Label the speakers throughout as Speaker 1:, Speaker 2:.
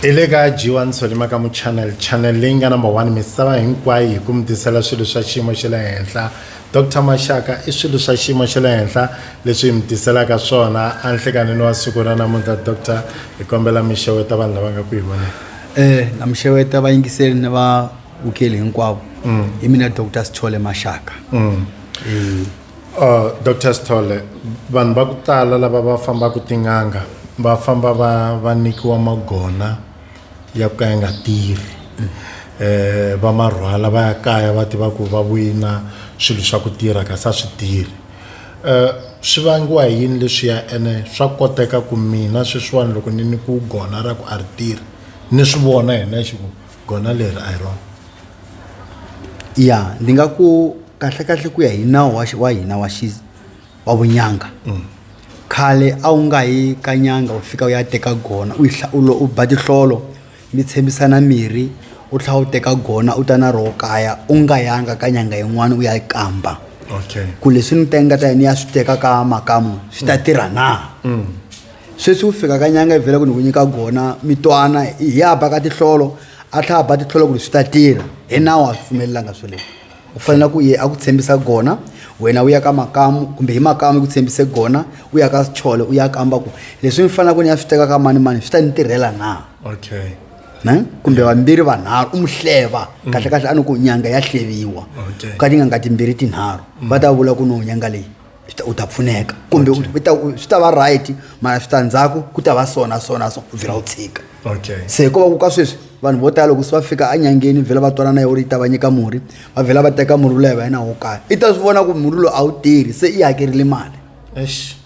Speaker 1: I le ka G1 Solly Makamu Channel, channel leyi nga number 1 misava hinkwayo hi ku mi tisela swilo swa xiyimo xa le henhla. Dr Mashaka i swilo swa xiyimo xa le henhla leswi hi mi tiselaka swona enhlekanini wa siku ra namuntlha. Doctor, hi kombela mi xeweta vanhu lava nga ku hi voneni.
Speaker 2: Na mi xeweta vayingiseri ni vavukeli hinkwavo. Hi mina Dr Sithole Mashaka.
Speaker 1: Dr Sithole, vanhu va ku tala lava va fambaka tin'anga va famba va nyikiwa magona ya ku ka ya nga tirhi. Va ma rhwala va ya kaya va tiva ku va wina swilo swa ku tirha kasi a swi tirhi. Swi vangiwa hi yini leswiya ene swa koteka ku mina sweswiwani loko ni nyikiwe gona ra ku a ri tirhi ni swi vona hi nexe ku gona leri a hi rona?
Speaker 2: Ya, ndzi nga ku kahle kahle ku ya hi nawu wa hina wa wa vunyanga. Khale a wu nga yi ka nyanga u fika u ya teka gona u yi u ba tinhlolo mi tshembisana mirhi u tlhela u teka gona u ta na roho kaya u nga yanga ka nyanga yin'wana u ya kamba. Ku leswi ni nga ta ya ni ya swi teka ka makamu swi ta tirha na? Sweswi u fika ka nyanga yi vhela ku ni ku nyika gona mi twana hi ya ba ka tinhlolo a tlhela a ba tinhlolo ku ri swi ta tirha hi nawu a swi pfumelelanga swilo leswi. U fanele ku ye a ku tshembisa gona wena u ya ka makamu kumbe hi makamu ku tshembise gona u ya ka Sithole u ya kamba ku leswi ni faneleke ni ya swi teka ka mani mani swi ta ni tirhela na? Ne? Kumbe vambirhi vanharhu u mu hleva. Kahle kahle a ni ku nyanga ya hleviwa. Ka tin'anga timbirhi tinharhu va ta vula ku no nyanga leyi u ta pfuneka kumbe swi ta va right mara switandzhaku ku ta va so na so na so u vhela u tshika. Se hikuva ku ka sweswi vanhu vo tala loko se va fika enyangeni vhela va twanana na yona yi ta va nyika murhi va vhela va teka murhi luya va ya na wo kaya i ta swi vona ku murhi lowu a wu tirhi se i hakerile mali.
Speaker 1: Eish.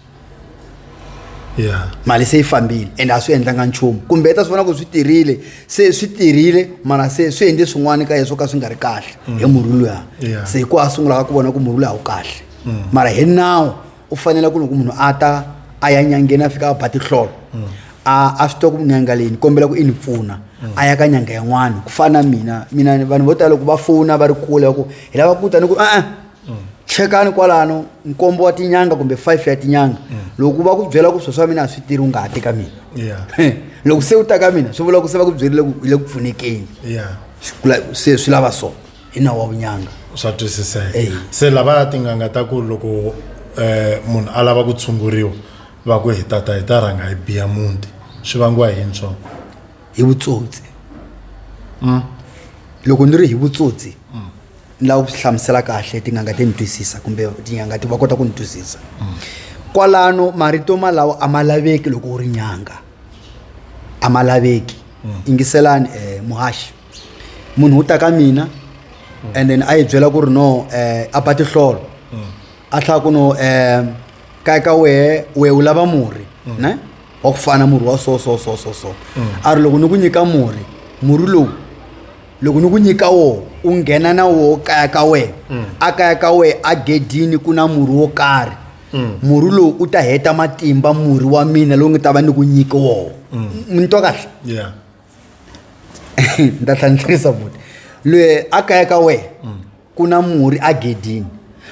Speaker 2: Mali se yi fambile ende a swi endlanga nchumu kumbe i ta swi vona ku swi tirhile se swi tirhile mara se swi endle swin'wana ka yena swo ka swi nga ri kahle hi murhi luya. Se hi ku a sungulaka ku vona ku murhi luya a wu kahle. Mara hi nawu u fanele ku loko munhu a ta a ya nyangeni a fika a ba tinhlolo a swi tiva ku nyanga leyi ni kombela ku i ni pfuna a ya ka nyanga yin'wana ku fana na mina. Mina vanhu vo tala loko va fona va ri kule va ku hi lava ku ta ni ku e-e chekani kwalano nkombo wa tinyanga kumbe 5 ya tinyanga loko va ku byela ku swilo swa mina a swi tirhi u nga ha ti ka mina. Loko se u ta ka mina swi vula ku se va ku byerile ku i le ku pfunekeni. Se swi lava so hi nawu wa vunyanga.
Speaker 1: Swa twisiseka. Se lava tin'anga ta ku loko munhu a lava ku tshunguriwa va ku hi tata hi ta rhanga hi biya muti swi vangiwa hi yini swona?
Speaker 2: Hi vutsotsi. Loko ni ri hi vutsotsi ni lava ku swi hlamusela kahle tin'anga ti ni twisisa kumbe tin'anga ti va kota ku ni twisisa. Kwalano marito malawo a ma laveki loko u ri nyanga a ma laveki. Yingiselani muhaxi munhu u ta ka mina and then a yi byela ku ri no a ba tinhlolo a tlhela ku no kaya ka wehe wehe u lava murhi ne wa ku fana murhi wa so so so so so a ri loko ni ku nyika murhi murhi lowu loko ni ku nyika woho u nghena na woho kaya ka wena a kaya ka wena a gedini ku na murhi wo karhi murhi lowu u ta heta matimba murhi wa mina lowu nga ta va ni ku nyika woho. Mi ni twa kahle? Ni ta tlhela ni tlherisa futhi. Loyi a kaya ka wena ku na murhi a gedini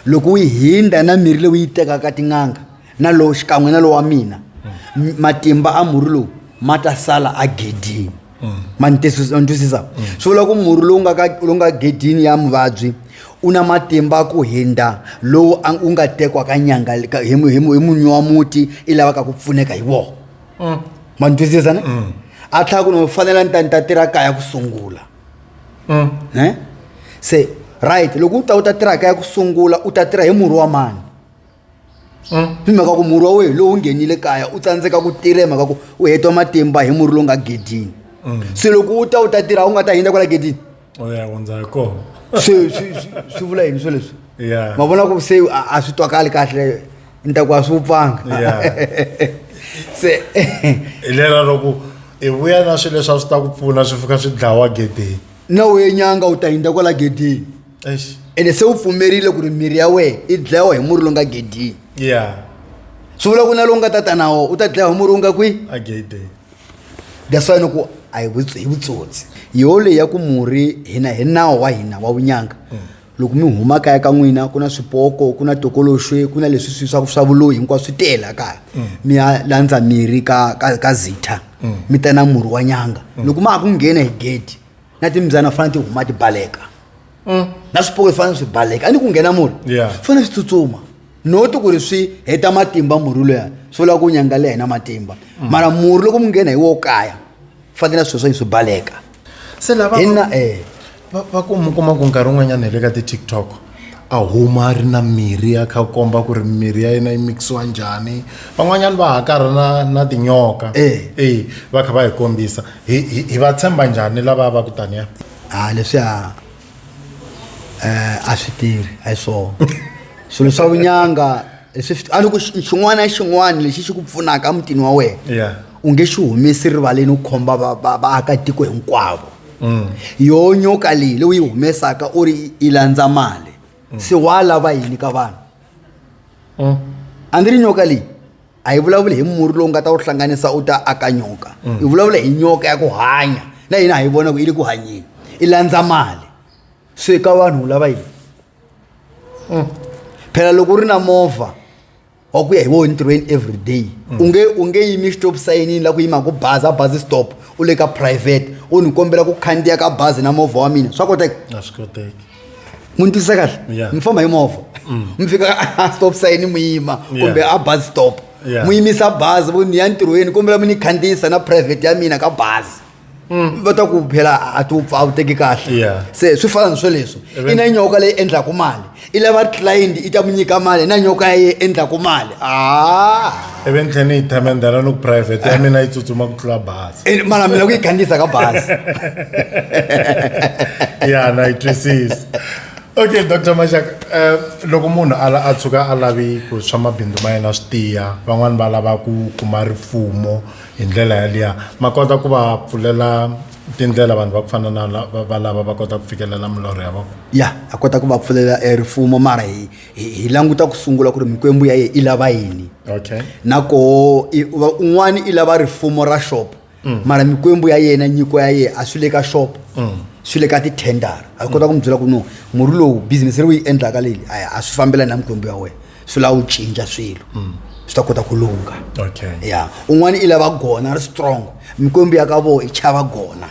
Speaker 2: loko u yi hindza na mirhi leyi u yi tekaka tin'anga na lowu xikan'we na lowu wa mina matimba a murhi lowu ma ta sala a gedini. Ma ni ma ni twisisa? Swi vula ku murhi lowu nga ka lowu nga gedini ya muvabyi u na matimba ku hindza lowu wu nga tekiwa ka nyanga hi munhu wa muti i lavaka ku pfuneka hi wona. Ma ni twisisa ne? A tlhela ku no fanela ni ta ni ta tirha kaya ku sungula. Ne? Se right loko u ta u ta tirha kaya ku sungula u ta tirha hi murhi wa mani? Hi mhaka ku murhi wa wena lowu nghenile kaya u tsandzeka ku tirha hi mhaka ku u hetiwa matimba hi murhi lowu nga gedini. Se loko u ta u ta tirha u nga ta hindza kwala gedini.
Speaker 1: U ya hundza hi kona.
Speaker 2: Se swi vula yini swilo leswi? Ma vona ku se a swi twakali kahle ni ta ku a swi vupfanga. Se
Speaker 1: hi lera loko i vuya na swilo leswi a swi ta ku pfuna swi fika swi dlawa gedeni.
Speaker 2: Na wehe nyanga u ta hindza kwala gedini. Ene se u pfumerile ku ri mirhi ya wena i dlayiwa hi murhi lowu nga gedini. Swi vula ku na lowu nga ta ta na wona u ta dlayiwa hi murhi wu nga kwihi?
Speaker 1: A gedeni.
Speaker 2: That's why ni ku a hi hi vutsotsi. Yoho leyi ya ku murhi hina hi nawu wa hina wa vunyanga loko mi huma kaya ka n'wina ku na swipoko ku na tokoloxwe ku na leswi swi swa swa vuloyi hinkwaswo swi tele kaya mi ya landza mirhi ka ka ka zitha. Mi ta na murhi wa nyanga. Loko ma ha ku nghena hi gate na timbyana fanele ti huma ti baleka. Na swipoko swi fanele swi baleka. A ni ku nghena murhi. Fanele swi tsutsuma. Not ku ri swi heta matimba murhi luya, swi vula ku nyanga leyi na matimba. Mara murhi loko mu nghena hi wo kaya, fanele na swilo swa swi baleka.
Speaker 1: Se lava
Speaker 2: Hi na eh
Speaker 1: va ku mi kuma ku nkarhi wun'wanyana hi le ka ti-TikTok a huma a ri na mirhi ya kha komba ku ri mirhi ya yena yi mikisiwa njhani. Van'wanyana va hakarha na tinyoka. Eh va kha va hi kombisa. Hi va tshemba njhani lava va ku taniya?
Speaker 2: A leswiya a swi tirhi, a hi swona. Swilo swa vunyanga leswi a ni ku xin'wana na xin'wana lexi xi ku pfunaka emutini wa wena. U nge xi humesi rivaleni u khomba vaakatiko hinkwavo. Yo nyoka leyi leyi u yi humesaka u ri i landza mali. Se wa lava yini ka vanhu? A ni ri nyoka leyi a yi vulavuli hi murhi lowu nga ta wu hlanganisa u ta aka nyoka. Yi vulavula hi nyoka ya ku hanya. Na hina ha yi vona ku yi le ku hanyeni. I landza mali. Se ka vanhu u lava yini? Phela loko u ri na movha wa ku ya hi wona entirhweni every day, u nge yimi stop sign-ini la ku yimaka bazi, a bazi stop, u le ka private, u ni kombela ku khandziya ka bazi na movha wa mina. Swa koteka?
Speaker 1: A swi koteki.
Speaker 2: Mu ni twisisa kahle? Mi famba hi movha. Mi fika a stop sign mi yima, kumbe a bus stop. Mi yimisa bazi, vo ni ya ntirhweni, kombela mi ni khandziyisa na private ya mina ka bazi. Va ta ku phela a ti pfa a wu teki kahle. Se swi fana na swoleswo. I na nyoka leyi endlaku mali. I lava client i ta mu nyika mali, na nyoka ya ye endlaku mali.
Speaker 1: Ivi ni tlhela ni yi themendela ni ku private ya mina yi tsutsuma ku tlula bazi.
Speaker 2: Mara mina ku yi khandziyisa ka bazi.
Speaker 1: Ya, na yi twisisa. Okay, Doctor Mashaka, loko munhu a tshuka a lavi ku swa mabindzu ma yena swi tiya, van'wani va lava ku kuma rifumo hi ndlela yaliya, ma kota ku va pfulela tindlela vanhu va ku fana na va lava va kota ku fikelela milorho ya vona?
Speaker 2: Ya, a kota ku va pfulela rifumo, mara hi languta ku sungula ku ri mikwembu ya yena i lava yini. Na koho, un'wani i lava rifumo ra shop. Mara mikwembu ya yena, nyiko ya yena a swi le ka shop. Swi le ka ti-tender. A kota ku mi byela ku no, murhi lowu business leyi u yi endlaka leyi, a swi fambelani na mikwembu ya wena. Swi lava u cinca swilo. Swi ta kota ku lungha. Ya, un'wana i lava gona ri strong. Mikwembu ya ka vona i chava gona.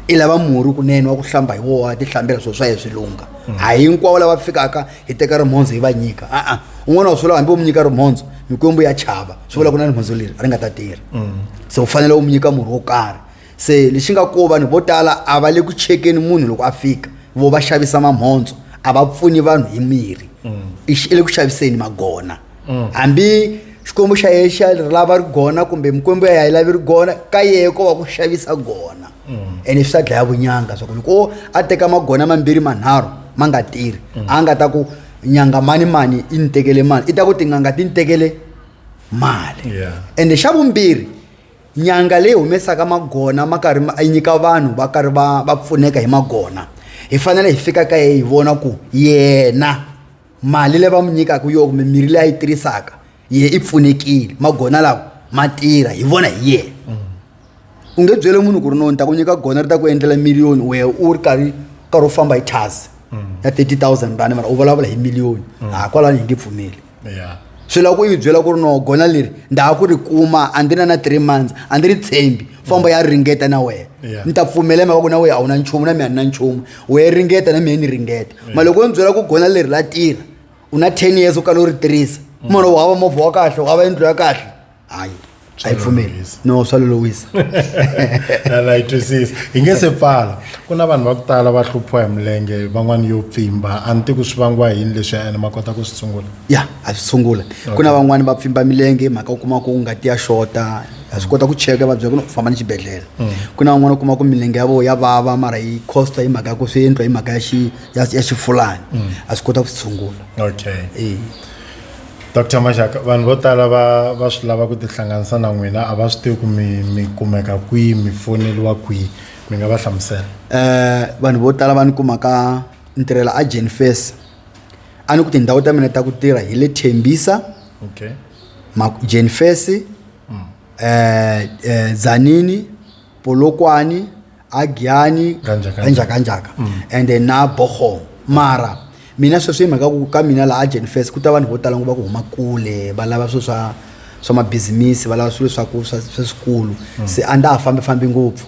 Speaker 2: I lava murhi kunene wa ku hlamba hi wona, ti hlambela swilo swa yena swi lungha. A hinkwavo lava fikaka hi teka rimhondzo hi va nyika. A-a. Un'wana wa swi lava hambi u mu nyika rimhondzo, mikwembu ya chava. Swi vula ku na rimhondzo leri a ri nga ta tirha. Se u fanele u mu nyika murhi wo karhi. Se lexi nga ko vanhu vo tala a va le ku chekeni munhu loko a fika, vo va xavisa mamhondzo, a va pfuni vanhu hi mirhi. I le ku xaviseni magona. Hambi Xikwembu xa yena xa ri lava rigona kumbe mikwembu ya yi lavi rigona, ka yehe ko va ku xavisa gona. Ene swi ta dlaya vunyanga swa ku loko a teka magona mambirhi manharhu ma nga tirhi, a nga ta ku nyanga mani mani i ni tekele mali, i ta ku tin'anga ti ni tekele mali. Ene xa vumbirhi, nyanga leyi humesaka magona ma karhi ma nyika vanhu va karhi va pfuneka hi magona, hi fanele hi fika ka yena hi vona ku yena mali leyi va n'wi nyikaka yo kumbe mirhi leyi a yi tirhisaka ye i pfunekile, magona lawa ma tirha hi vona hi yena. U nge byeli munhu ku ri no ni ta ku nyika gona ri ta ku endlela miliyoni, wehe u ri karhi u famba hi thasi ya 30,000 rand, mara u vulavula hi miliyoni. Ha kwalano hi nge pfumeli. Swi lava ku yi byela ku ri no gona leri nda ha ku ri kuma a ndzi na na 3 months, a ndzi ri tshembi, famba ya ringeta na wena. Ni ta pfumela mhaka ku na wena a wu na nchumu na mina a ni na nchumu, wehe ringeta na mina ni ringeta. Mara loko u ni byela ku gona leri la tirha, u na 10 years u kala u ri tirhisa, mara u hava movha wa kahle, u hava yindlu ya kahle, hayi a yi pfumeli. No, swa lolovisa.
Speaker 1: Na yi twisisa. Hi nge se pfala, ku na vanhu va ku tala va hluphiwa hi milenge, van'wani yo pfimba, a ni tivi ku swi vangiwa hi yini leswiya, ene ma kota ku swi tshungula?
Speaker 2: Ya, a swi tshungula. Ku na van'wani va pfimba milenge hi mhaka u kuma ku ngati ya xota, ha swi kota ku cheka va byela ku no famba ni xibedhlele. Ku na van'wani u kuma ku milenge ya vona ya vava mara yi cost hi mhaka ya ku swi endliwa hi mhaka ya ya xifulani, a swi kota ku swi tshungula.
Speaker 1: Doctor Mashaka, vanhu vo tala va swi lava ku tihlanganisa na n'wina, a va swi tivi ku mi kumeka kwihi, mi foneliwa kwihi, mi nga va hlamusela?
Speaker 2: Vanhu vo tala va ni kuma ka ni tirhela a Jenfes, a ni ku tindhawu ta mina ta ku tirha hi le Tembisa, Jenfes, Tzaneen, Polokwane, Agiani,
Speaker 1: Kanjaka,
Speaker 2: kanjaka, kanjaka. And then na Bochum. Mara mina sweswi hi mhaka ku ka mina laha Jenfes ku ta vanhu vo tala ngopfu va ku huma kule, va lava swilo swa swa mabizimisi va lava swilo swa ku swa swa swikulu se a nda ha fambi fambi ngopfu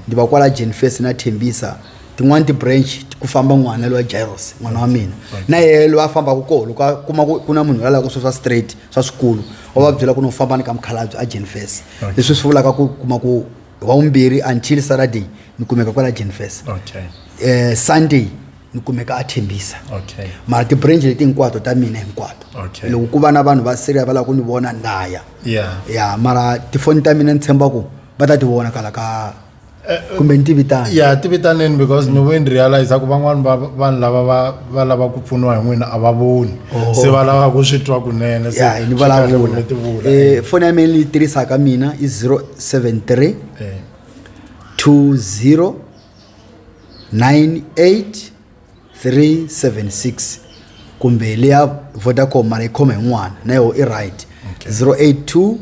Speaker 2: ndi va kwala Jenfes na Thembisa tin'wani ti-branch ku famba n'wana lowa Jairos n'wana wa mina na yena loyi a fambaka koho loko a kuma ku ku na munhu loyi a lavaka swilo swa straight swa swikulu wa va byela ku no famba ni ka mukhalabye a Jenfes leswi swi vulaka ku kuma ku wa vumbirhi until Saturday ni kumeka kwala Jenfes
Speaker 1: Okay.
Speaker 2: Sunday ni kumeka a Thembisa
Speaker 1: Okay.
Speaker 2: mara ti-branch leti hinkwato ta mina hinkwato
Speaker 1: Okay.
Speaker 2: loko ku va na vanhu va serious va lava ku ni vona ndaya
Speaker 1: Yeah.
Speaker 2: ya mara tifoni ta mina ni tshemba ku va ta ti vona kala ka kumbe ni ti vitana
Speaker 1: ya ti vitaneni because ni ve ni realize ku van'wani va vanhu lava va va lava ku pfuniwa hi n'wina a va voni se va lava ku swi twa kunene se
Speaker 2: ya ni
Speaker 1: swi kahle ku
Speaker 2: vulavula
Speaker 1: mi ti vula
Speaker 2: foni ya mina leyi tirhisaka mina i 073
Speaker 1: Eh.
Speaker 2: 20 98 376 kumbe leya Vodacom mara yi khoma hi n'wana na yoho i right 082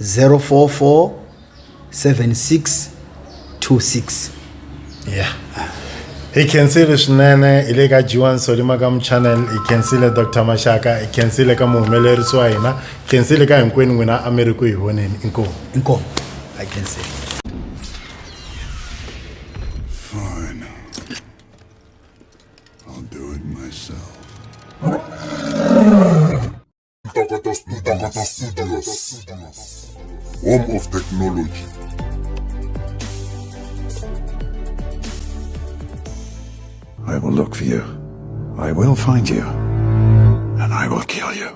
Speaker 2: 044 7626
Speaker 1: yeah hi khensile swinene hi le ka G1 Solly Makamu channel hi khensile Dr Mashaka hi khensile ka muhumelerisi wa hina khensile ka hinkwenu n'wina a mi ri ku hi voneni inkomu
Speaker 2: inkomu i can say
Speaker 3: Fine. I'll do it myself. Ntokoto Studios. Home of technology.
Speaker 4: I will look for you. I will find you. And I will kill you.